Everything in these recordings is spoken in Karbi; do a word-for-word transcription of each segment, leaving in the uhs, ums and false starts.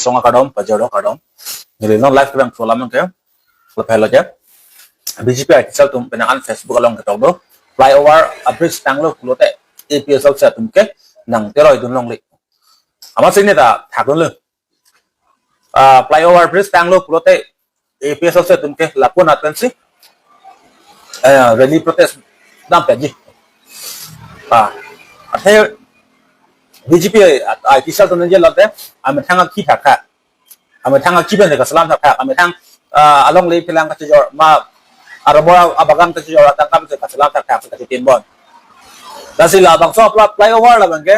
Chong akardom, pajor do kardom. Neli non live kevang thu alam ke, lapen lo ke. B J P I T cell atum penang an Facebook along ketok do. Flyover a-bridge tanglo pulote A P H L C atum ke nang teroi dun longle. Amat sini ta thakdunlo. Ah, flyover bridge tanglo pulote A P H L C atum ke lapu-an pensi, eh, rally protest dam peji. Ah, athe B J P I T cell atum nangji lote, amethang akhi thakthak. Amethang akhi pen kachelam thakthak. Amethang, ah, alongle phelang kachejor, ma arobor abagan kachejor atangka pen kachelam thakthak, kachetin bon. Lasi labangso apla flyover labang ke,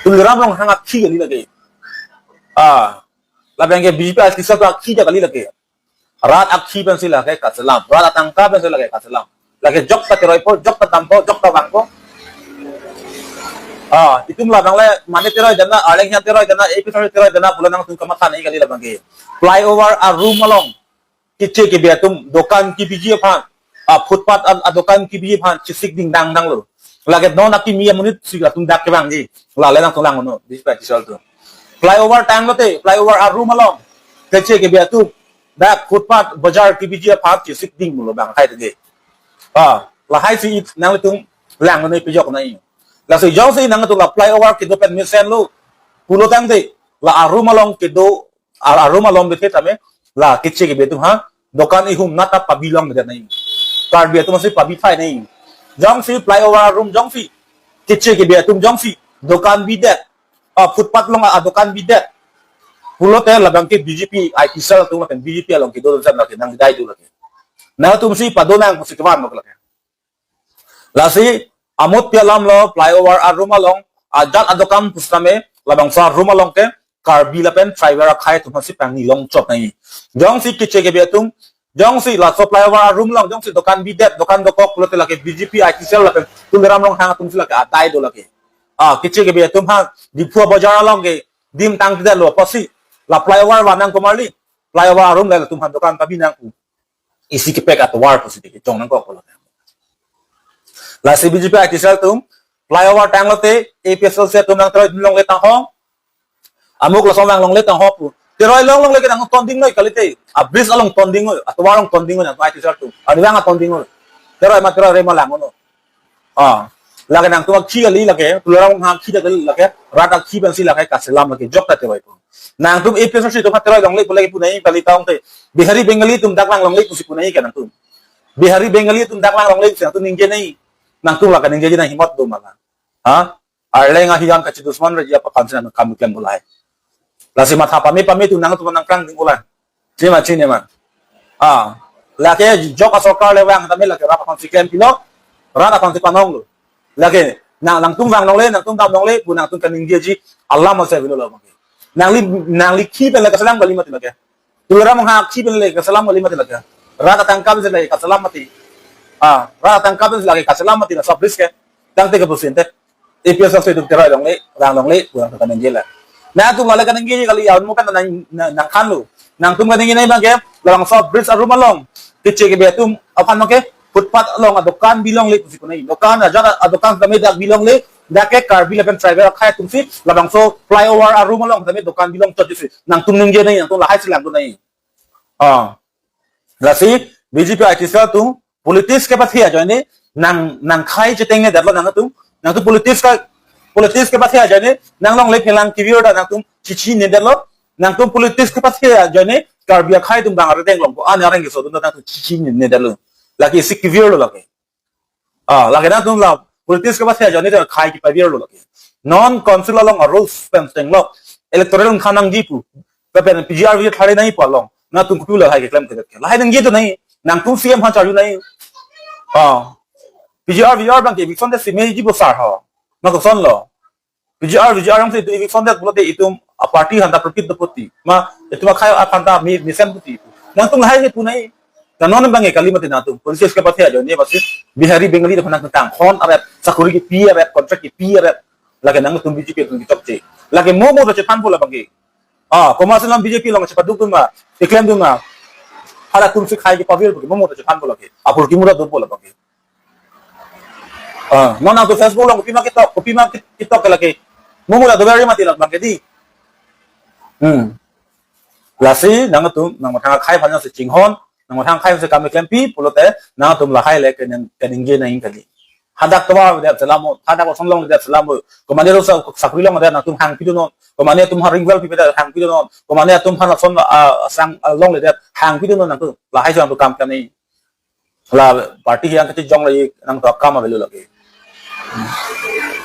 Tuliram Ronghang akhi kali lake. Ah, labang ke B J P I T cell atum akhi ta kali lake. Rat akhi pensi lake kachelam. Rat atangka pensi lake kachelam. Lake jokta teroipo, jokta dampo, jokta vangpo. Ah, itum labang le mane teroi dana, Arleng Hian teroi dana, A P H L C teroi dana, pulo nangtum kamatha nangji kali labang ke. Flyover arum along keche kebe atum dokan kebiji aphan, ah, footpath a, adokan kebiji aphan chesik ding dang danglo. Lake non akimi amonit si latum dak kevangji. Lale nangtum langnon, B J P I T cell atum. Flyover tanglote, flyover arum along keche kebe atum dak footpath bajar kebiji aphan chesik ding mulo bang akhai tege. Ah, lahai si it nanglitum langnon, pejok nangji. Lasi jongsi nangtum la flyover kedo pen mesenlo pulo tangte, la arum along kedo, ar-, arum along bethe tame, la keche kebe atum ha, dokan ihum nata pabi longledet nangji. Karbi atum si pabi thai nangji. Jongsi flyover arum jongsi, keche kebe atum jongsi dokan bidet, ah, footpath along adokan bidet pulote labang ke B J P I T cell atum lapen B J P along kedo jan lake nangdai do lake. Nangtum si pado nang pusi kevan mo lake. Lasi amut pi alam lo, flyover arum along ajat adokan pusitame labangso arum along ke Karbi lapen tribal akhai atum si pangni longchot nangji. Jongsi keche kebe atum, jongsi laso flyover arum along jongsi dokan bidet, dokan dokok pulote lake B J P I T cell lapen Tuliram Ronghang atum si lake adai do lake. Ah, keche kebe atum ha Diphu bajar along ke dim tangtedetlo pusi, la flyover vanang komarli, flyover arum le latum ha dokan pabi nang pu. Isi kepek atovar pusi tiki chong nangkok pulo. Lasi B J P I T cell atum flyover tanglote A P H L C atum nang teroi dun longle tangho. Amuk lason vang longle tangho pu. Teroi long longle ke nang ton ding noi kalite. A-bridge along ton ding noi, atovar along ton ding noi nang I T cell atum. Arivang aton ding noi. Teroi ma teroi re ma langnon. Ah, lake nangtum akhi kali lake, Tuliram Ronghang akhi ta kali lake, rat akhi pensi lake kachelam lake, jokta teroipo. Nangtum A P H L C atum ha teroi longle pu lake pu nangji kali tangte, Bihari Bengali atum dak vang longle pusi pu nangji ke nangtum. Bihari Bengali atum dak vang longle pusi nangtum ningje nangji. Nangtum lake ningjeji nang himot do ma la. Ha? Arleng ahijan kachidusman raja apa kansi nang kam klem bulai. Lasi matha pame pame atum nangtum nangkrang ding ulang. Chini ma, chini ma. Ah, lake jok asorkar le vang tame lake rat aphan si klem pilo, rat aphan si panong lo. Lake nang, nangtum vang longle, nangtum dam longle pu nangtum kaningjeji alam ase avelo labang ke. Nangli, nangli khi pen le kachelam kali mati lake. Tuliram Ronghang khi pen le kachelam kali mati lake. Rat atangka pen le kachelam mati. Ah, rat atangka pen le kachelam mati la sub risk ke. Tangte ke pusi ente. A P H L C atum teroi longle, vang longle, pu nangtum kaningje la. Nangtum lale kaningje kali, ya mo kan nang, nang, nangkhan lo. Nangtum kaningje nangji abang ke, labangso bridge arum along keche kebe atum aphan abang ke, footpath along adokan bi longle pusi pu nangji. Dokan ajat adokan tame dak bi longle, dak ke Karbi lapen tribal akhai atum si, labangso flyover arum along tame dokan bi longchotji si. Nangtum ningje nangji, nangtum lahai si langdun nangji. Ah. Lasi B J P I T cell atum politics kepathe ajoine nang, nangkhai chetengnedetlo nangtum. Nangtum politics ka, politics kepathe ajoine nang longle phelang kevir ta nangtum chichinedetlo. Nangtum politics kepathe ajoine Karbi akhai atum bang arideng longpo, an areng kesodun ta nangtum chichinedetlo. Lake isi kevirlo lake. Ah, lake nangtum la politics kepathe ajoine ta khai kepavirlo lake. Non council along a-rules pen tenglo. Electoral khanang ji pu. Lapen P G R V thare nangji pu along. Nangtum kopi lahai keklemthedet ke. Lahai nangji do nangji. Nangtum C M aphan charju nangji. Ah. P G R V R abang ke eviction det si meji bo sar ho. Ma kosonlo. P G R V R jongsi itum eviction det pulote itum a-party aphanta profit do puti. Ma itum akhai aphanta me, mesen puti. Nangtum lahai si pu nangji. Kanon abang ke kali mati nangtum. Politics kepathe ajoine basi Bihari Bengali aphanta tangkhon avet, sakori kepi avet, contract kepi avet. Lake nangtum B J P atum kechokche. Lake mo mo ta chethanpo labang ke. Ah, komat si non B J P along chepadukdun ma, keklemdun ma. Halatum si khai kepavir pu ke mo mo ta chethanpo lake. Apor kimu ta dopo labang ke. Ah, non nangtum Facebook along kopima ketok, kopima ket-, ketok ke lake. Mo mo ta dover mati labang ke dei. Hmm. Lasi nangtum nangmathang akhai aphan si chinghon, nangmathang akhai si kam klempi pulote nangtum lahai le kening keningje nangji kali. Hadak tovar avedet selam, hadak osomar longledet selam, komane ro sa sakri longledet nangtum hangpidunon, komane atum ha ring well pipedet hangpidunon, komane atum ha lason, ah, sang, ah, longledet hangpidunon nangtum, lahai si nangtum kam klemji. La party yang kecil jong lagi nangtum akam avelo lagi.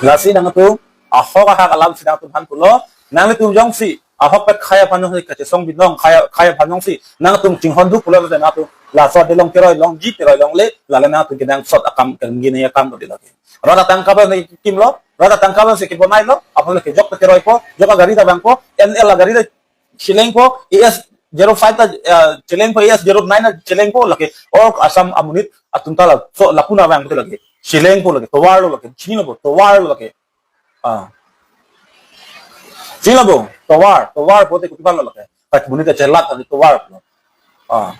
Lasi nangtum ahok ahak alam si nangtum aphan pulo, nanglitum jongsi ahok pen akhai aphan jongsi kachesong binong, akhai, akhai aphan jongsi nangtum chinghon duk pulo nangtum laso adelong keroi longji keroi longle, lale nangtum kenangsot akam kengine akam dodi lagi. Rata tangka ba nangkimlo, rata tangka ba si kebonailo, aphan le kejok keroipo, jok agari ta vangpo, N L agari ta chelengpo, A S zero five ta, eh, chelengpo, A S zero nine ta chelengpo lake. Or Assam amonit atum ta laso lapu nangvang pulote lake. Chelengpo lake, tovarlo lake, chinilo bo, tovarlo lake. Ah. Chinilo bo, tovar, tovar pulote kopi aphanlo lake. Kat monit ta chelat lake tovar pulo. Ah.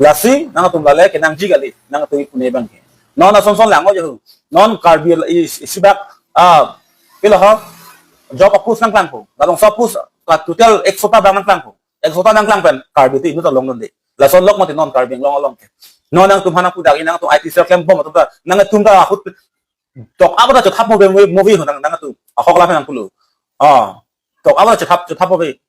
Lasi, nangtum lale kenangji kali, nangtum ipune abang ke. Non asonson lang o jehu. Non Karbi i, isibak, ah, pilo ho, job a post nangklangpo. Labangso a post, ka total ekso ta abang nangklangpo. Ekso ta nangklang pen Karbi ti inut ta longdunde. Lason lok mati non Karbi Anglong along ke. Non nangtum aphan pudak nangtum I T cell klembom atum ta nangtum ta ahut tok apa ta chethap movie movie ho nang nangtum. Ahok la nang pulo. Ah. Tok apa ta chethap chethap movie.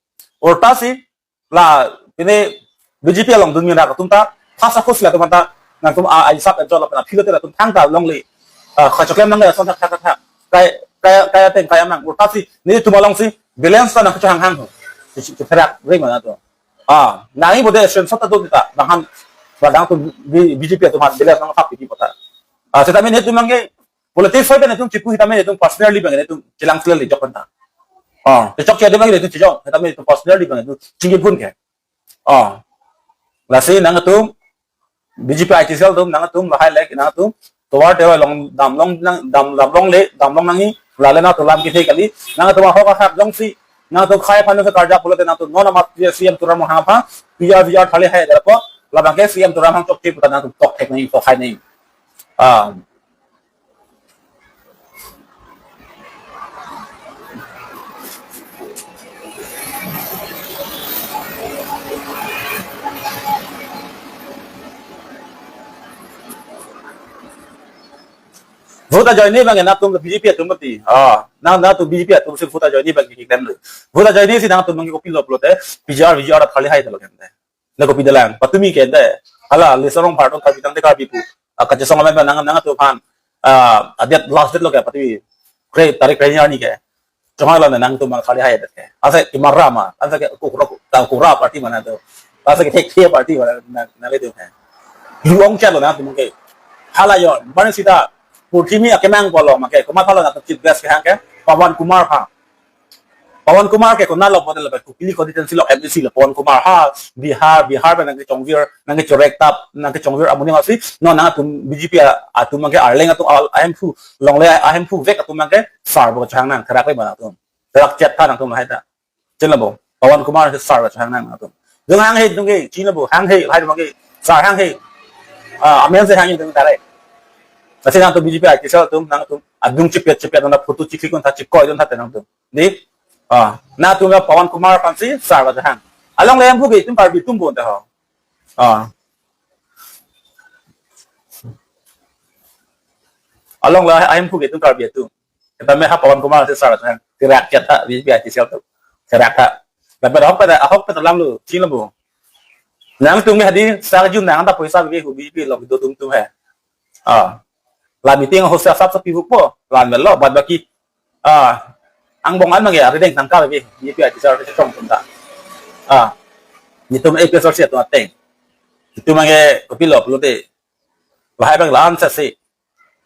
Orta si la pine B J P along dunmi rak atum ta phasa khus la atum ta nangtum a ai sap enjol la pina philo te la atum thangta longle. Ah, khachoklem nang la son thak thak thak. Kai kai kai ateng kai amang. Orta si netum along si balance ta nang kachang hang ho. Si si therak ring mana to. Ah, nangji bode screenshot ta do ta, bang han, ba nangtum B-, B J P atum aphan balance nang thap piti pota. Ah, seta netum abang ke politics soi netum chipu seta netum personally abang netum chelang clearly jok ta. Ah, chechok che abang netum chejok, seta netum personally abang netum chingki phun ke. Ah, lasi nangtum B J P I T cell atum, nangtum lahai le, nangtum tovar teroi long dam long nang, dam, dam longle, dam long nangji, lale nangtum lam kethe kali, nangtum ahok ahak jongsi nangtum akhai aphan jongsi karjap pulote nangtum non amat C M Tuliram Ronghang aphan P R V R thali hai darpo, labang ke C M Tuliram Ronghang chokche puta nangtum tok thek nangji, tok hai nangji. Ah. Vote ajoine abang nangtum B J P atum mati. Ah, nang nangtum B J P atum si vote ajoine abang keklem lo. Vote ajoine si nangtum abang kopilo pulote P G R, V G R thali hai talo kente. Na kopi dalang, patumi kente. Hala, Lisa Rongphar atum Karbi tangte Karbi pu. Ah, kachesong amen nang nangtum aphan. Ah, adet last date lo ke patumi. Kre tarik kre arni ke. Chonghang lo nangtum abang thali hai adet ke. Asa kimarama, asa ke kukro, ta kura party mana to. Asa ke thek thek party mana na, nanglitum ke. Luong chalo nangtum ke. Hala yo, bani sita, purthimi akemang polo make, komat halo nangtum chief guest kehang ke, Pawan Kumar ha. Pawan Kumar ke konatlo bote lapen Kopili constituency along M A C lo Pawan Kumar ha, Bihar, Bihar pen nangkechongvir, nangkechorektap, nangkechongvir amonit masi, non nangtum B J P a-, atum abang ke Arleng atum al-, ahemphu, longle ahemphu vek atum abang ke sar bo chang nang, therak le mana atum. Therak chet tha nangtum lahai ta. Chinilo bo. Pawan Kumar si sar bo chang nang atum. Jong hanghe atum ke, chinilo bo, hanghe, lahai atum ke, sar hanghe. Ah, amen si hanghe atum tare. Lasi nangtum B J P I T cell atum, nangtum adung chipet chipet nang photo chikli kon tha chikoi dun tha te nangtum. Di? Ah, nangtum ya Pawan Kumar aphan si sar bo chang. Alongle ahemphu ke itum Karbi atum bon ta ho. Ah. Alongle ahemphu ke itum Karbi atum. Kita me ha Pawan Kumar si sar bo chang. Therak chet tha, B J P I T cell atum. Therak tha. Lapen ahok pen, ahok pen lam lo, chinilo bo. Nangtum me hadi, sa jun nang ta poisa bebe hu B J P along do tum tum he. Ah. La meeting host asap sapi hupo, la melo, bad baki, ah, angbong an abang ke arideng tangka bebe, B J P I T cell ke chong tum ta. Ah. Netum A P H L C atum ateng. Itum abang ke kopilo pulote. Lahai abang la-an sa si.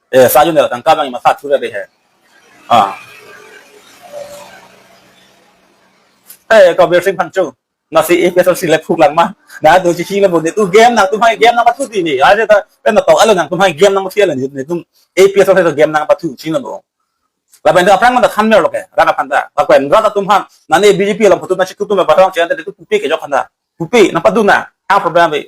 Eh, sa jun la tangka abang masa thura de he. Ah. Eh, Kabir Singh Phanchu. Lasi A P H L C le phuk lang ma. Nangtum chechelo bo netum game nangtum aphan game nangpathu ti ni. Aje ta pen na tok alo nangtum aphan game nangpathu alo netum A P H L C atum game nangpathu chinilo bo. Lapen ta aphrang ta than mer lo ke. Rat aphan ta. Lapen rat atum aphan. Nani B J P along photo nangchikhu atum aphan ta chente netum pupe kejok aphan ta. Pupe nangpadu nang. Ang problem be.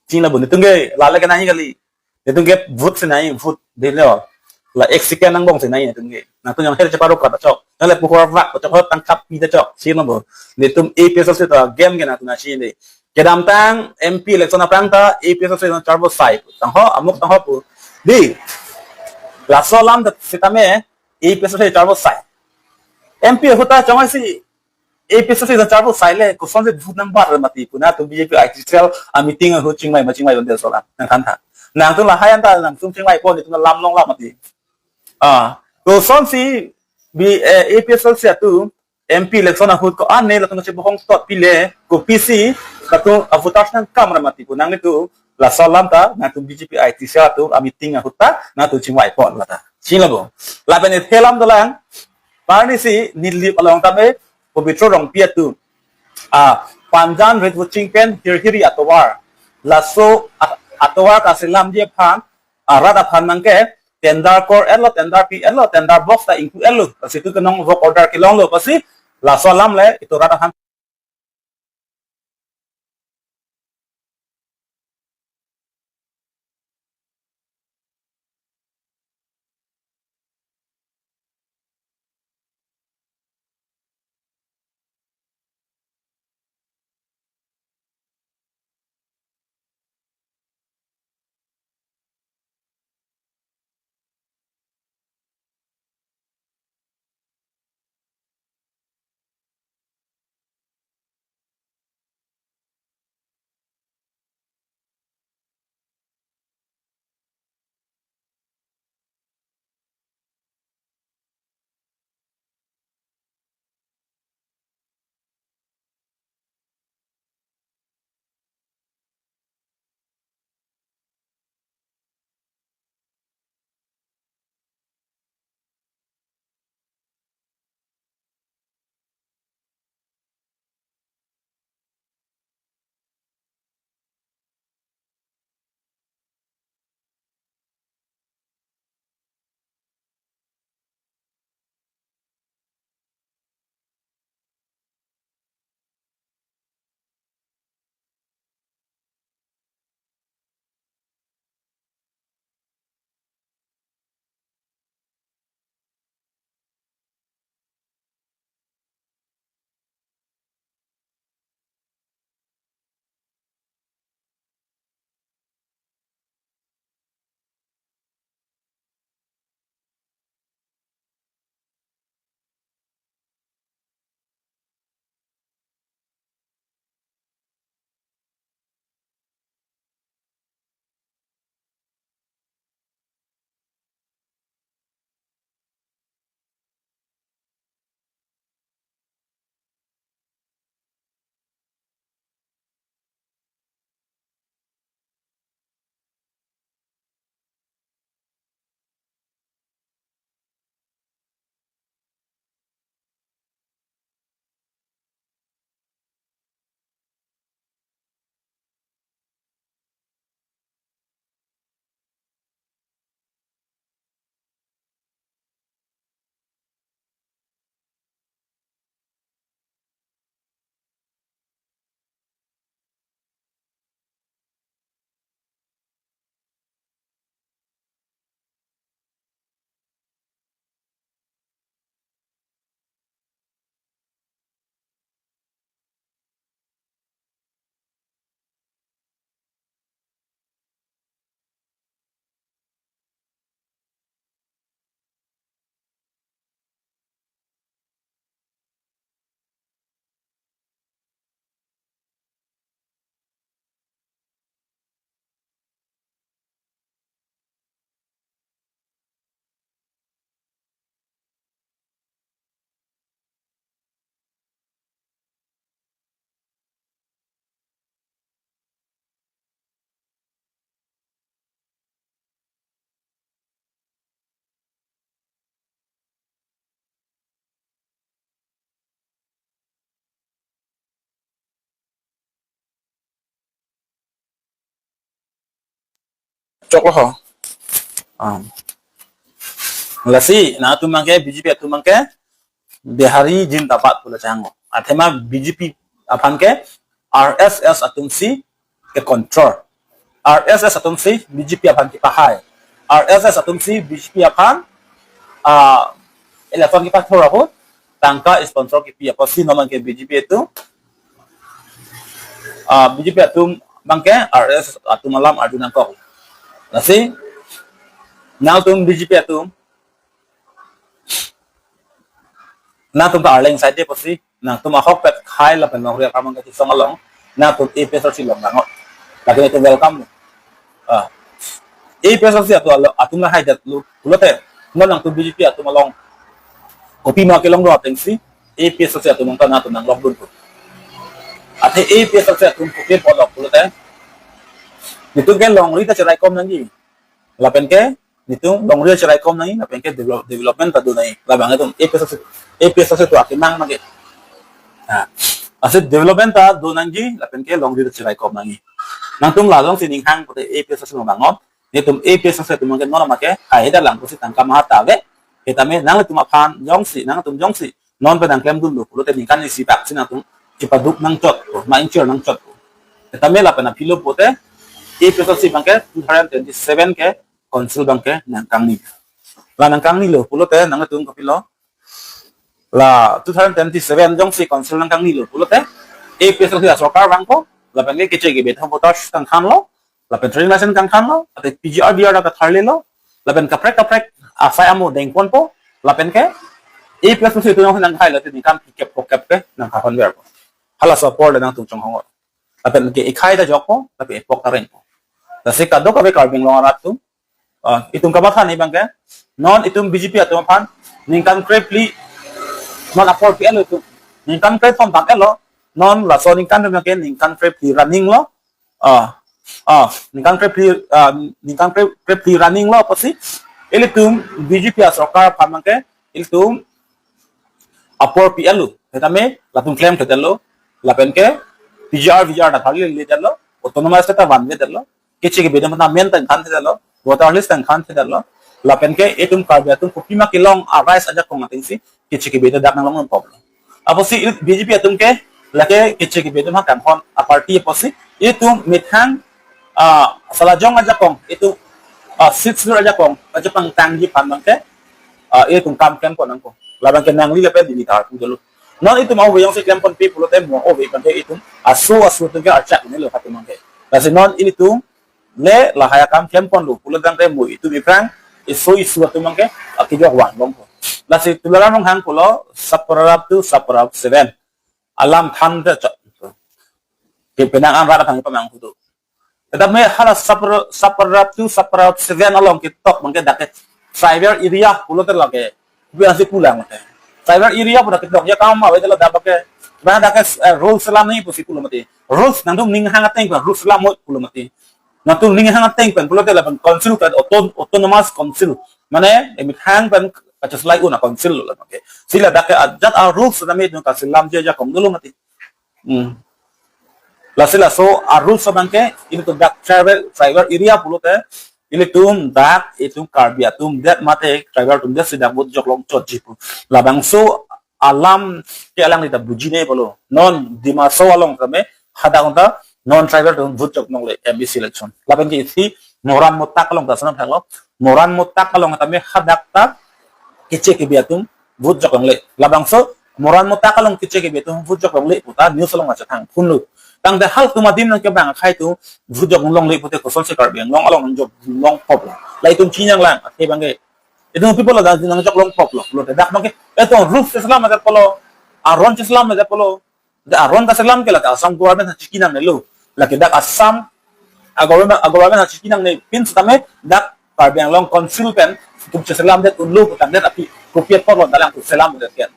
Chinilo bo netum ke lale kenangji kali. Netum ke vote si nangji vote dilo. La ek second angbong si nangji netum ke. Nangtum jong her cheparo kata chok. Nale puhor vak, chok ho tangkap pi ta chok, chinilo bo. Netum A P H L C ta game kena tuna chinine. Kedamtang M P election aphrang ta A P H L C ta charbo sai. Tangho, amuk tangho pu. Di. Laso alam ta sitame A P H L C charbo sai. M P ahut ta chongai si A P H L C ta charbo sai le, kosonsi vote nangbar mati pu nangtum B J P I T cell a meeting ahut chingvai ma chingvai un-e laso alam. Nangthan tha. Nangtum lahai anta nangtum chingvai pon, netum alam long la mati. Ah, kosonsi bi, eh, A P H L C atum M P election ahut ko-an ne latum kachebohong tot pile, kopisi latum a voters nangkam ra mati pu nanglitum laso alam ta nangtum B J P I T cell atum a meeting ahut ta nangtum chingvai pon lata. Chinilo bo. Lapen ethe alam dolang, arnisi Nilip along tame Pobitro Rongpi atum, ah, Panjan rit vutching pen hirhiri atovar. Laso at-, atovar kaselamji aphan, ah, rat aphan nangke tender kor-etlo, tender pi-etlo, tender box ta ingpu-etlo. Lasi tu kenong work order kelonglo. Lasi laso alam le itum rat aphan Choklo ho. Um. Lasi nangtum abangke, B J P atum abangke Bihari Zindabad pu la chehang. Athema B J P aphan ke R S S atumsi ke control. R S S atumsi B J P aphan kepahai. R S S atumsi B J P aphan, ah, election kepathor ahut tangka sponsor kipi apotsi non abangke B J P atum, ah, B J P atum abangke R S S atum alam arju nangkok. Lasi nangtum B J P atum, nangtum ta arleng saide apotsi, nangtum ahokpet khei lapen longri akam kachisong along, nangtum A P H L C along nangot. Lake nelitum welcome. Ah. A P H L C atum alo, atum lahai detlo pulote, non nangtum B J P atum along kopima kelong do atengsi, A P H L C atum ta nangtum nanglokdun pu. Athe A P H L C atum kopi apot lok pulote, nelitum ke longri ta cheraikom nangji. Lapen ke nelitum longri cheraikom nangji, lapen ke develop, development ta do nangji. Labang itum A P H L C, A P H L C atum akemang abangke. Ah. Lasi development ta do nangji, lapen ke longri cheraikom nangji. Nangtum la jongsi ning hang pulote A P H L C along nangot. Nelitum A P H L C atum abangke non abangke, hai heda lang pusi tangka maha ta ave. Setame nanglitum aphan jongsi, nangtum jongsi non pen nangklemdunlo pulote ningkan isi bak si nangtum chipaduk nangchot, ma inchir nangchot. Setame lapen aphi lo pulote, A P H L C abangke two thousand twenty-seven ke council abangke nangkangni. La nangkangnilo pulote nangtum kopilo, la two thousand twenty-seven jongsi council nangkangnilo pulote, A P H L C asorkar vangpo, lapen ke keche kebe atum voters kangkhanlo, lapen trading license kangkhanlo, athe P G R V R ta katharlelo, lapen kaprek kaprek asai amo dengponpo, lapen ke A P H L C atum nangkhailo te ningkan phlikep phokep ke nangkahonverpo. Halaso apor le nangtum chonghong. Lapen ke ikhai ta jokpo, lapen epok ta rengpo. Lasi kadokave Karbi Anglong arat atum, ah, itum kamatha ni abangke, non itum B J P atum aphan ningkan krephli, non apor pi-etlo itum. Ningkan krethom tang-etlo, non laso aningkan abangke ningkan krephli running lo. Ah, ah, ningkan krephli, ah, ningkan kre-, krephli running lo apotsi, ilitum B J P asorkar aphan abangke, ilitum apor pi-etlo. Setame latum klemthedetlo. Lapen ke P G R V R ta tharlile detlo. Autonomous state ta vanvedetlo. Keche kebe atum aphan amen ta ingkhanthedetlo. Voter list ta ingkhanthedetlo. Lapen ke itum Karbi atum kopima kelong a-rights ajakong atengsi keche kebe ta dak nanglong nangkoklo. Apotsi B J P atum ke lake keche kebe atum ha kanghon a-party apotsi itum methang, ah, salajong ajakong, itum, ah, Sixth Schedule ajakong ajapang tangji aphan abangke, ah, itum kam klempon nangkok. Labangke nangli lapen dini tar pu dolo. Non itum ove jongsi klemponpe pulote mo ove abangke itum aso aso atum ke archak nelo hatum abangke. Lasi non ilitum le lahai akam klemponlo pulo tangte mo itum iphrang iso isu atum abangke akejok vanlongpo. Lasi Tularam Ronghang pulo sub-paragraph two, sub-paragraph seven. Alam than te chot. Ke penang an rat athang pamang kudo. Tetapi hala sub-, sub-paragraph two, sub-paragraph seven along ketok abangke dak ke tribal area pulote lake biasa pulang mate. Tribal area pu dak ketok ajakong ma, wetelo dak abangke, ba dak ke, eh, rules selam ni pusi pulo mati. Rules nangtum ning hang ateng pen rules selam mo pulo mati. Nangtum ning hang ateng pen pulote lapen council ta auto-, autonomous council. Mane, emit hang pen kacheslai un a-council lo abangke. Si ladak ke ajat a-rules setame itum kaselamji ajakong dolo mati. Hmm. Lasi laso a-rules abangke, ilitum dak tribal, tribal area pulote, ilitum dak, itum Karbi atum det mate tribal atum det si dak vote joklong chotji pu. Labangso alam ke alangli ta bujine pulo. Non Dima Hasao along tame hadak ta non tribal atum vote jok longle M A C election. Lapen ke isi Moran Motak along ta sana thanglo. Moran Motak along tame hadak ta keche kebe atum vote jok longle. Labangso Moran Motak along keche kebe atum vote jok longle puta news along acha thang phunlo. Tangte halatum adim nangkebang akhei atum vote jok longle pute kosonsi Karbi Anglong along nangjok longpoplo. La itum chininglang athe abangke. Itum people lo dak nangjoklongpoplo. Pulote dak abangke itum rules selam aja pulo. Aron selam aja pulo. Dak aron kaselam ke lake Assam government ha chiki nangnelo. Lake dak Assam a-government, a-government ha chiki nangne pin setame dak Karbi Anglong Council pen itum cheselamdet unlo putangdet api kopi apotlo dalang itum selamdet ke.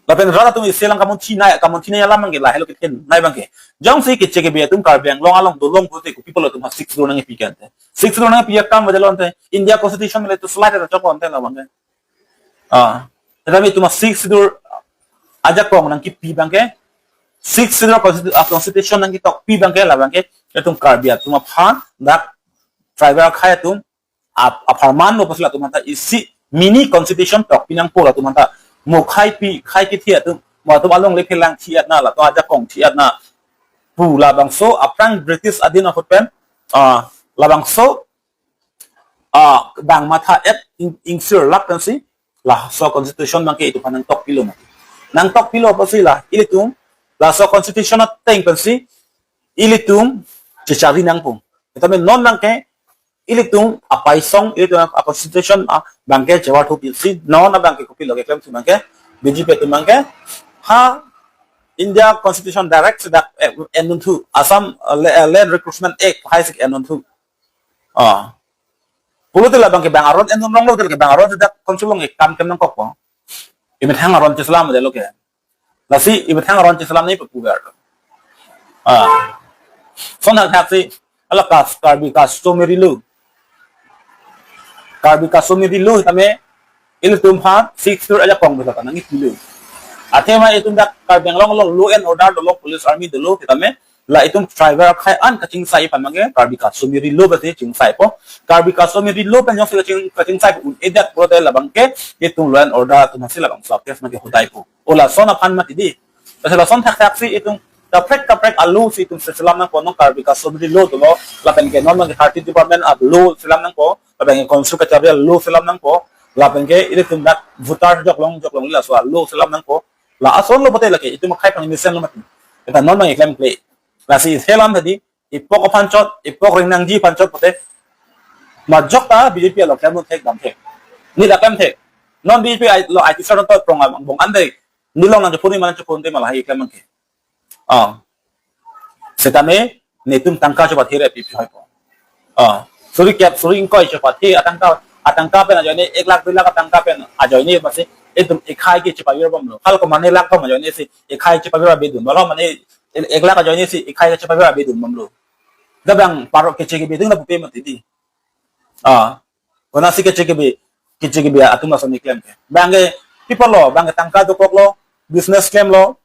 Lapen rat atum isi alam kamunthi nai, kamunthi nai alam abangke lahelo kethenei abangke. Jongsi keche kebe atum Karbi Anglong along dolong pute kopi pulo itum ha Sixth Schedule nangkepi ke ante. Sixth Schedule nangkepi akam vajalo ante India Constitution le itum slide ta choklo ante labangke. Ah, tetapi itum a-Sixth Schedule ajakong nangkepi abangke, Sixth Schedule constitu-, ah, constitution nangketokpi abangke labangke, itum Karbi atum aphan dak tribal akhei atum ap-, apharman lo pusi latum aphanta isi mini constitution tokpi nangpo latum aphanta. Mo khei pi, khei kethe atum, mo atum alongle phelang thi-etna, latum ajakong thi-etna pu labangso aphrang British adin ahut pen, ah, labangso, ah, bang matha-et ing-, ingsir lap pensi, laso constitution abangke itum aphan nangtokpilo mati. Nangtokpilo apotsi la ilitum laso constitution ateng pensi ilitum chechari nangpo. Tame non abangke ilitum apaisong, ilitum a-constitution abangke chevar thupi si, non abangke kopilo keklem thu abangke, B J P atum abangke ha India constitution direct si dak, eh, endun thu, Assam, eh, La-, eh, Land Recruitment Act hai si endun thu. Ah. Pulote labangke bang aron endun ronglo, te ke bang aron si dak council along ekam kem nangkokpo. Imethang aron cheselam detlo ke. Lasi imethang aron cheselam nangji pu ver. Ah. Lason thakthak si, ala kas, Karbi customary law. Karbi customary law tame ilitum aphan Sixth Schedule ajakong besa ta nangji pilo. Athema itum dak Karbi Anglong along law and order dolo, police army dolo, tame la itum tribal akhai an kachingsai aphan abangke Karbi customary law pensi chingsaipo. Karbi customary law pen jongsi kaching, kachingsai un-edet pulote labangke itum law and order atum aphansi labangso case abangke hodaipo. O lason aphan mati dei. Lasi lason thakthak si itum kaprek kaprek a-law si itum seselam nangpo, non Karbi customary law dolo, lapenke non abangke thirty department a-law selam nangpo, lapenke council kachari a-law selam nangpo, lapenke ilitum dak voter joklong joklong laso a-law selam nangpo. La ason lo pulote lake itum akhai aphan mesen lo mati. Eta non abang eklem kle. Lasi selam tadi, ipok aphan chot, ipok ring nangji aphan chot pulote majok ta B J P along klemlo thek dam thek. Neli ta klem thek. Non B J P ai-, lo I T sar to prong abang bong ande. Neli along nangchepuni mana chepuni te malah eklem abangke. Ah. Setame netum tangka choba thire pipi hoipo. Ah. Suri kep, suri ingkoi choba thi atangka, atangka pen ajoine ek lakh dui lakh atangka pen ajoine masi itum ekhai ke chepavir bomlo. Hal ko mane lakh ko ajoine si ekhai chepavir abedun. Balo mane ek lakh ajoine si ekhai chepavir abedun bomlo. Dabang paro keche kebe ding na pupe mati dei. Ah, konatsi keche kebe, keche kebe atum lason eklem ke. Abangke people lo, abangke tangka dokoklo, business klemlo,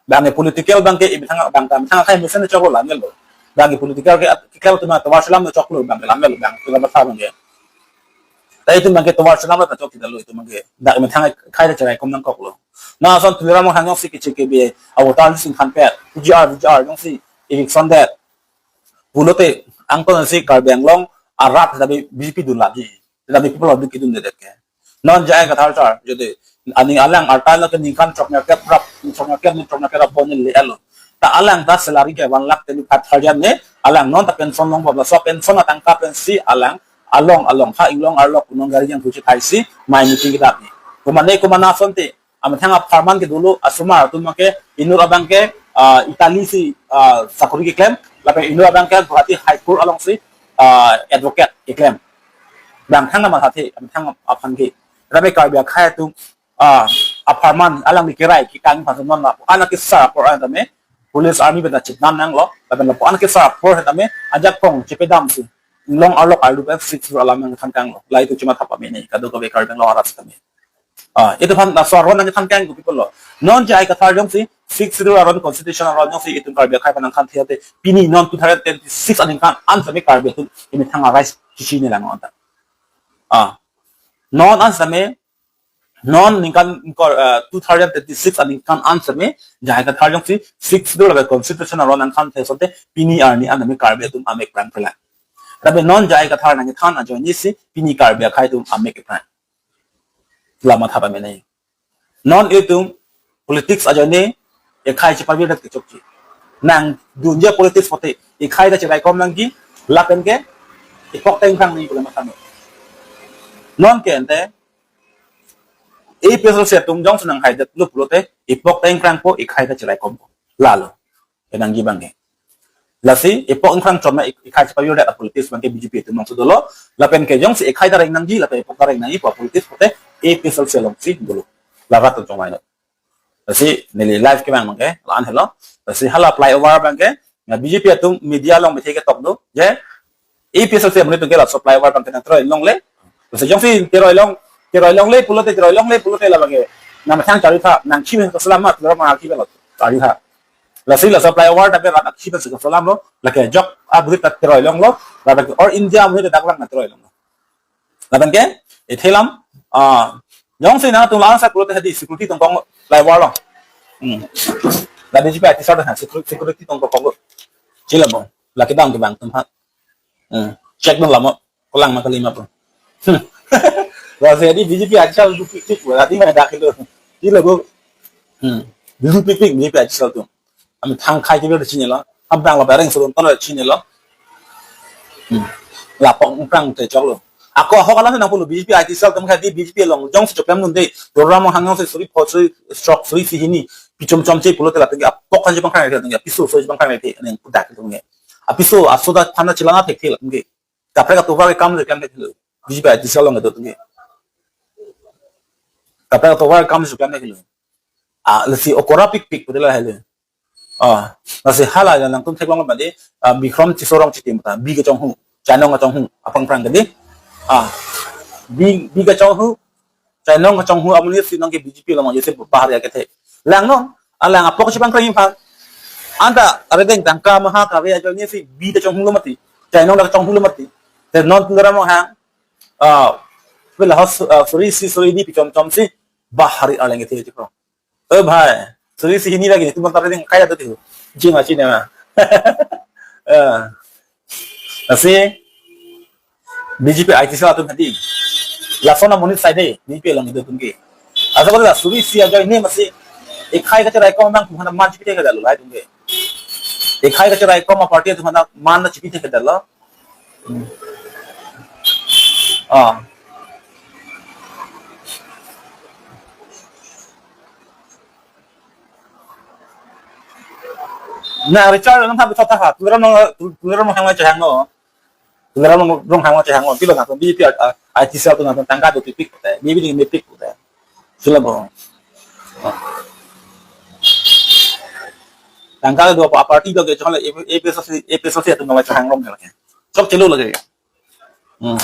abangke political abangke imethang abang kam thang akhai mesen choklo la nel lo. Abangke political ke at-, keklem atum tovar selam lo choklo abangke la nel lo abang tu la matha abangke. Ta itum abangke tovar selam lo ta chok kita lo itum abangke. Dak imethang akhai ta cheraikom nangkoklo. Lason Tuliram Ronghang jongsi keche kebe, a-voter list ingkhan pet, P G R, V G R jongsi eviction det pulote angton si Karbi Anglong arat tetapi B J P dunlapji, tetapi people abang kedundedet ke. Non J I Kathar sar, jodi aning alang arta lo ke ningkan choknya kep rap, choknya kep ni choknya kep rap bon le alo. Ta alang ta salary ke one lakh twenty-five thousand ne, alang non ta pension longbomlo, laso pension atangka pensi alang along along ha inglong arlok non gari jangthu chethai si mai meeting kedap ni. Komane komane asonte amethang apharman ke dolo, asomar atum ke inut abangke, ah, Italy si, ah, sakori keklem, lapen inut abangke Guwahati High Court alongsi, ah, advocate keklem. Bang thang nama thathe, amethang aphan ke. Tame Karbi akhai atum, ah, apharman alangli kerai kekang aphan non lapu-an kesar apor an tame police army pen ta chethan nanglo, lapen lapu-an kesar apor tame ajakong chepedam si inglong arlok arlu pen Sixth Schedule alam nangthan kanglo. La itum chematha pame nangji, kadokave Karbi Anglong arat tame. Ah, itum aphan laso aron nangthan kang ko people lo. Non J I Kathar jongsi Sixth Schedule aron, constitution aron jongsi itum Karbi akhai aphan nangthan thia te, pini non two thousand twenty-six aningkan an tame Karbi atum imethang arise chichi ne lang onta. Ah. Non an tame, non ningkan ko, ah, two thousand twenty-six aningkan an tame, J I Kathar jongsi Sixth Schedule lapen constitution aron nangthan thia asonte pini arni an tame Karbi atum amek prang prang. Tapi non J I Kathar nangthan ajoine si pini Karbi akhai atum amek prang. La matha pame nangji. Non itum politics ajoine ekhai chepavirdet kechokche. Nangdunji politics pulote ekhai ta cheraikom nangji, lapen ke ipok ta ingkrang nangji pu la matha nang. Non ke ante A P H L C atum jongsi nanghaidetlo pulote ipok ta ingkrangpo, ekhai ta cheraikompo. Lalo. Penangji abangke. Lasi ipok ingkrang chom na ik-, ekhai chepavirdet a-politics abangke B J P atum alongsi dolo. Lapen ke jongsi ekhai ta reng nangji, lapen ipok ta reng nangji pu a-politics pulote A P H L C alongsi dolo. La rat atum chongmai lo. Lasi neli live kevang abangke la-an helo. Lasi hala flyover abangke, na B J P atum media along methe ketok do je, A P H L C amonit atum ke laso flyover abangke nangteroi longle. Lasi jongsi teroi long, teroi longle pulote, teroi longle pulote labangke nangmethang chari tha, nangkhim keselam ma, teroi ma khim lo chari tha. Lasi laso flyover ta ke rat akhim si keselam lo, lake jok abrit ta teroi longlo, labangke all India amonit ta dak lang nangteroi longlo. Labangke, ethelam, ah, jongsi nangtum la-an sa pulote hadi security tongkong flyover lo. Hmm. La B J P I T sar ta security, security tongkong lo. Chila bong, lake bang ke bang atum ha. Hmm. Check dong lama, kolang ma kali ma pu. Hmm. Lasi adi B J P atisal dupikpik, adi mai dak itu. Di lagu. Hmm. Dupikpik B J P atisal atum. Ami thang khai kibir chinilo. Abang lo bareng surun tono chinilo. Hmm. Lapok ngrang te choklo. Ako ahok alam nangpulo B J P atisal atum khai di B J P along jongsi choklem dunde. Tuliram Ronghang jongsi suri pho suri srok suri isi hini. Pichom chom che pulote latum ke apok kan chepangkrang te latum ke. Apiso so chepangkrang te. Neng pudak latum ke. Apiso asoda thana chilana thekthel latum ke. Kaprek atovar ke kam je klem thekthelo. B J P atisal along kedo atum ke. Kaprek atovar kam je klem thekthelo. Ah, lasi okora pikpik putela helo. Ah, lasi hala nangtum theklong mati, ah, Bikram Tisso Rongchiti mata, Bi kachonghu, Chainong kachonghu, apangprang kedi. Ah, Bi, Bi kachonghu, Chainong kachonghu amonit si nang ke B J P along jese bahar ya kethe. Langnon, alang apok chepangkrang iphan. Anta arideng tangka maha kave ajoine si Bi kachonghu lo mati, Chainong kachonghu lo mati. Te non Tuliram Ronghang, ah, pila hos, ah, suri isi suri hini pichom chom si bahar arleng kethe chipro. O bhai, suri isi hini lagi, tu mantar ding kaya tu tu. Jing achi nama. Eh, lasi B J P atisal atum hadi. Lason amonit side B J P along kedo atum ke. Asa ko la suri isi ajoine masi. Ekhai kacherai kom abang atum aphan man chipi thekthedetlo lahai atum ke. Ekhai kacherai kom aparty atum aphan man chipi thekthedetlo. Hmm. Ah. Na Richard nang thabi thotha ha. Tuliram nang Tuliram nang hangla chehanglo. Tuliram Ronghang hangla chehanglo. Pilo nangtum B J P atisal atum nangtum tangka dopikpik pute. Bibi ding mepik pute. Sila bo. Tangka do apa party do ke chongle A P S C A P S C atum nang chehang rom lake. Chok chelo lake. Hmm.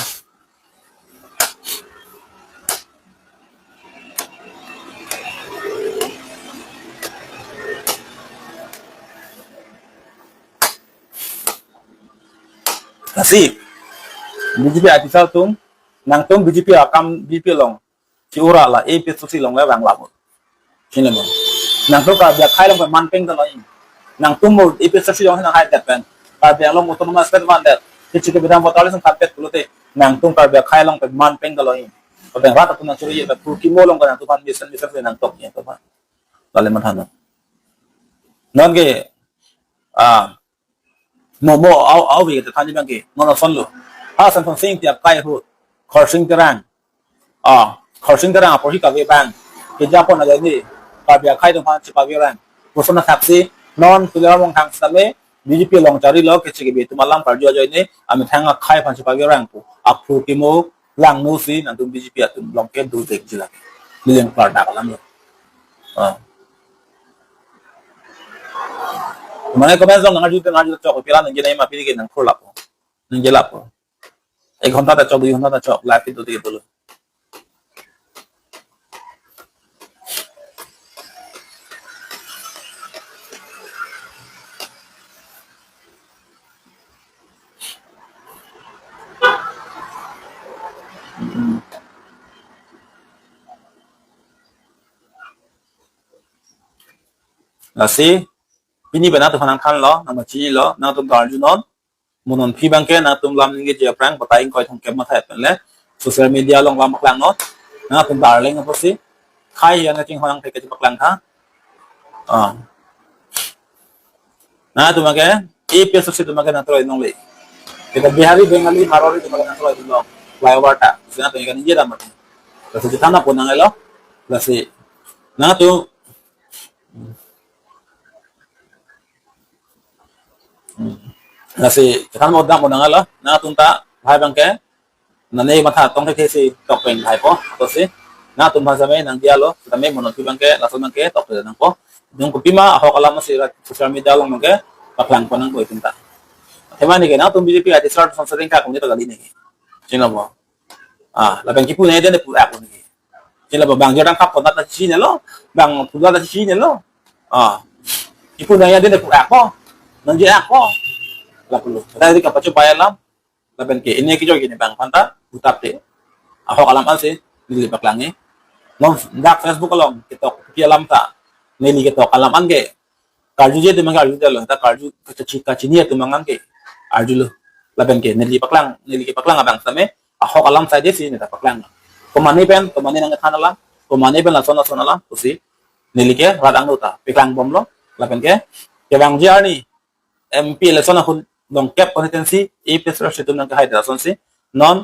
Lasi B J P atisal atum, nangtum B J P akam B J P along. Chi ura la A P S C along le vang labo. Chinilo. Nangtum Karbi akhai along pen man peng dolo in. Nangtum mo A P S C along na hai det pen. Karbi Anglong Autonomous State man det. Kechi ke bidang voter list khampet pulote. Nangtum Karbi akhai along pen man peng dolo in. Ko bang rat atum nangchuri ye pen purkimo along ko nangtum pan mission mission le nangtok ye to pan. Lale man hana. Non ke, ah, mo mo au au ve te thani bang ke. Non asonlo. Ha Samson Sing Ingti akai ahut. Khorsing Terang. Ah, Khorsing Terang apor hi kave bang. Ke japon aja ni. Karbi akhai atum aphan chepavir rang. Kosona thaksi non Tuliram Ronghang sitame B J P along charlilo kechi kebi atum alam karju ajoine amethang akhai aphan chepavir rang pu. Aphu kimo langno si nangtum B J P atum along ke dudek jila. Lileng pardak alam lo. Ah. Mane comment along nang arju te nang arju chok pila nang jinai ma pili ke nang khur lapo. Nang jela po. Ek ghonta ta chok, dui ghonta ta chok, live video dikhe dolo. Lasi, pini bena tu hanang khan lo, nang machinilo, nangtum ta arjunon. Mo non aphi bangke nangtum lam ningje aphrang batai ingkoi thomkep matha pen le social media along lam paklang non. Nangtum darling apotsi khai yang kachinghon ang thek kachin paklang tha. Ah. Nangtum ke A P S C atum ke nang troi nongle. Kita Bihari, Bengali, Marwari atum ke nang troi nong. Flyover ta. Sina atum ke ningje dam mati. Lasi chethan apot nanglo. Lasi nangtum Hmm. Lasi chethan mo dam mo nanglo, nangtum ta lahai bangke, nane matha tong thek si tok pen lahai po, to si, nangtum bhasa me nang dialo, tame mo non aphi bangke, laso bangke, tok te nangpo, nung kopi ma, ahok alam si rat social media along bangke, paklang po nangpo itum ta. Thema ni ke, nangtum B J P atisal sponsoring ka kung ni to kali ni ke. Chinilo bo. Ah, lapen kipu nangji aden pu ak ni. Chinilo bo bang jodang kap konat na chinilo, bang pula na chinilo. Ah, kipu nangji aden pu ak ko. Nangji ak ko. Lapulo. Tadi kapacho bayar lam. Lapen ke ini kijo gini bang panta utap te. Ahok alam ansi neli paklang ni. Nom dak Facebook along ketok pi alam ta. Neli ketok alam an ke. Karju je atum ke arjudetlo, ta karju kachi kachini atum ke arjulo. Lapen ke neli paklang, neli kepaklang abang tame ahok alam side si neta paklang. Komane pen, komane nangkethan alam, komane pen lason lason alam pusi neli ke rat angno ta paklang bomlo. Lapen ke kevangji arni M P election ahut Longkep constituency APHLC atum nangkehai det asonsi, non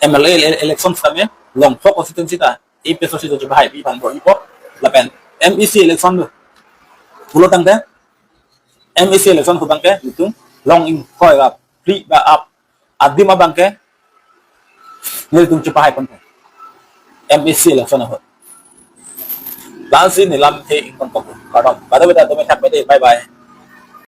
M L A ele-, election sitame Longkep constituency ta APHLC atum chepahaipi aphan bor-ipo. Lapen M E C election do, pulo tangte, M E C election ahut abangke nelitum long ingkoi ra phli ba ap adim abangke nelitum chepahai ponpo M E C election ahut. Lasi neli lamthe ingkoi kok. Kardom. Pada pada tumi thakme dei. Bye bye.